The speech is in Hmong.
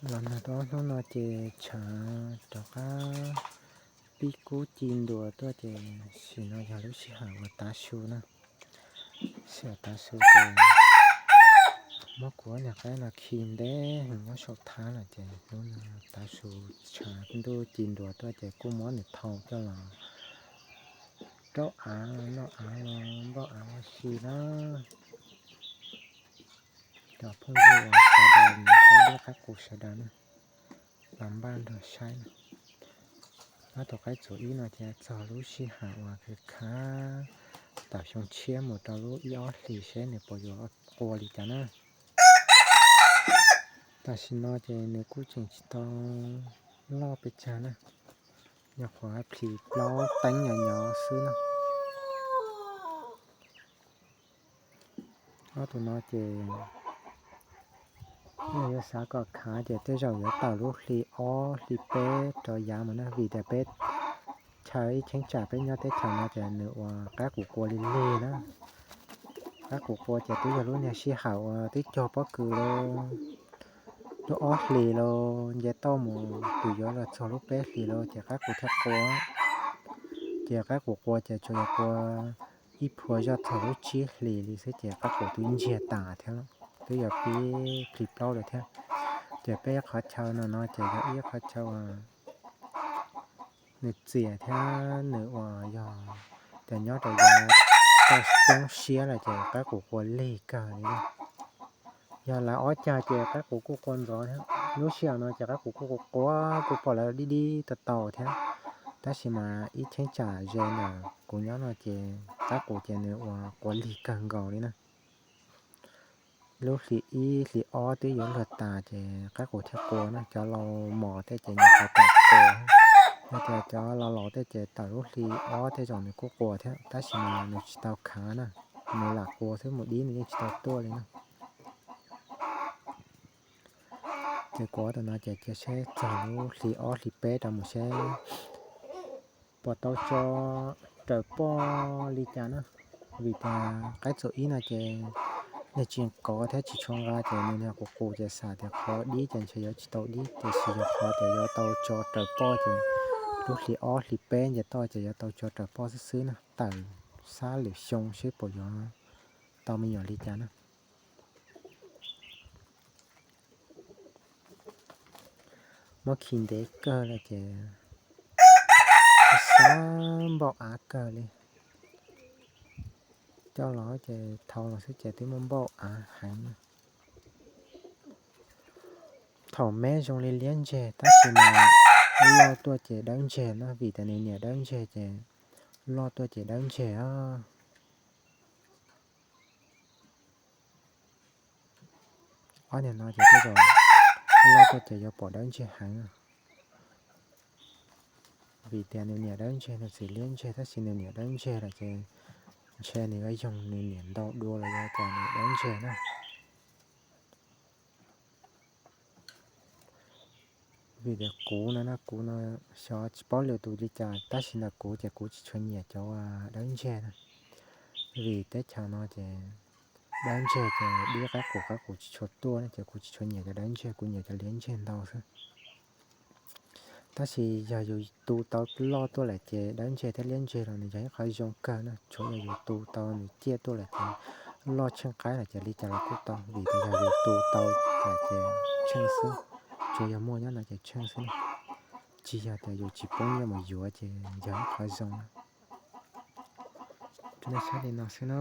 Los nag tau ob hnub no ces tshav rov qab pib kub ci ntua tuaj ces sim no yog lub sij hawm uas tav su na. Sij hawm tav su ces muab kuv ob niag qaib no khi ntev heev nyob saum thab lawm ces hnub no tav su tshav ntuj ci ntua tuaj ces kuj muab nws thau coj los rau av noj av los npauj av ua si na. Cov phooj ywg uas sawv daws nyiam qaib dib qaib qus sawv daws na, los npaj nrog saib na. Ob tug qaib txuas ib no ces txog lub sij hawm uas khav khav tawm xyoo tshiab mus rau lub ib ob hlis seb nws puas yuav qua li cas na. Tam sim no ces nws kuj tseem tsis tau loj pes tsawg na, nyuam qhuav plhis plaub teeb nyob nyob xwb na. Ob tug no ces yog yuav xav kom khav ces tej zaum yuav tawm lub hli ob hli peb rov yav mus na, vim tias peb chaw ib cheeb tsam peb nyob teb chaws no ces nws ua qaib qus qua lig lig na. Qaib qus qua ces twb yog lub niag sij hawm uas twb cog pob kws los lub ob hlis los nce toj mus twb yuav los txog lub peb hlis los ces qaib qus thiaj qua. Ces qaib qus qua ces tsuas yog qua ib phua zoj txog lub tsib hlis li xwb ces qaib qus twb ntsiag tas thiab, twb yog pib plhis plaub lawm thiab. Ces peb qhov chaw no no ces yog ib qhov chaw nws txias thiab nws uas yog tias nyob rau yav toj roob siab lawm ces qaib qus qua lig kawg li. Yog lawv ob cag ces qaib qus kuj qua ntxov thiab. Lub sij hawm no ces qaib qus kuj qua qua kuj pom lawv dib dib tau tau thiab. Tab sis mas ib cheeb tsam ze ntawm kuv nyob no ces qaib qus ces nws uas qua lig kawg nkaus li na. Lub hli ib hli ob twb yuav luag tas ces qaib qus thiaj qua na, cov laus mos tej ces nyuam qhuav tawm qua. Yog tias cov laus laus tej ces tawm lub hli ob tej zaum nws kuj qua thiab tab sis mas nws tsis tau khav na, nws lam qua xwb mus dib nws yeej tsis tau tuaj li na. Ces kuv tus no ces cia seb txog lub hli ob hli peb rau mus seb puas tau tso raws poj li cas na. Vim tias qaib txuas ib no ces nws tsis kov thiab tsis tshua nqa ces nws niag qus qus ces xam tias qhov dib ces ntshe yuav tsis tau dib tiam sis yog qhov tias yuav tau tso raws poj ces lub hli ob hli peb nce toj ces yuav tau tso raws poj xwb xwb na, tawm xab lwm xyoo seb puas yuav tau me nyuam li cas na. Muab khi ntev kawg lawm ces xab npauj av kawg li. Coj los ces thau los xwb ces twb muaj npauj av heev. Thaum me zoo li liab ntseg tab sis mas loj tuaj ces dawb ntseg na, vim tias nws niam dawb ntseg ces loj tuaj ces dawb ntseg os. Ob niag no ces tej zaum loj tuaj ces yuav pom dawb ntseg heev. Vim tias nws niam dawb ntseg nws txiv liab ntseg tab sis nws niam dawb ntseg lawm ces ntshe nws yuav yoog nws niam ntau dua los yog tias nws dawb ntseg na. Vim tias kuv no na, kuv no xyov tsis paub lwm tus li cas tab sis ntawm kuv ces kuv tsis tshua nyiam cov dawb ntseg na. Vim teb chaws no ces dawb ntseg ces dib qaib qus qaib qus tsis tshua tuaj ces kuv tsis tshua nyiam cov dawb ntseg, kuv nyiam cov liab ntseg ntau xwb. Tab sis yog yus tu tau loj tuaj lawm ces dawb ntseg thiab liab ntseg los nws yog ib qhov zoo kawg na, tsuav yog yus tu tau nws ciaj tuaj lawm ces loj tsheej qaib lawm ces li cas los kuj tau, vim tias yog yus tu tau lawm ces tsheej xwb, tsuav yog muaj nyob no ces tsheej xwb na, tsis yog tias yus tsis poob nyiaj mus yuav ces yog ib qhov zoo na. Rau nej saib li no xwb na.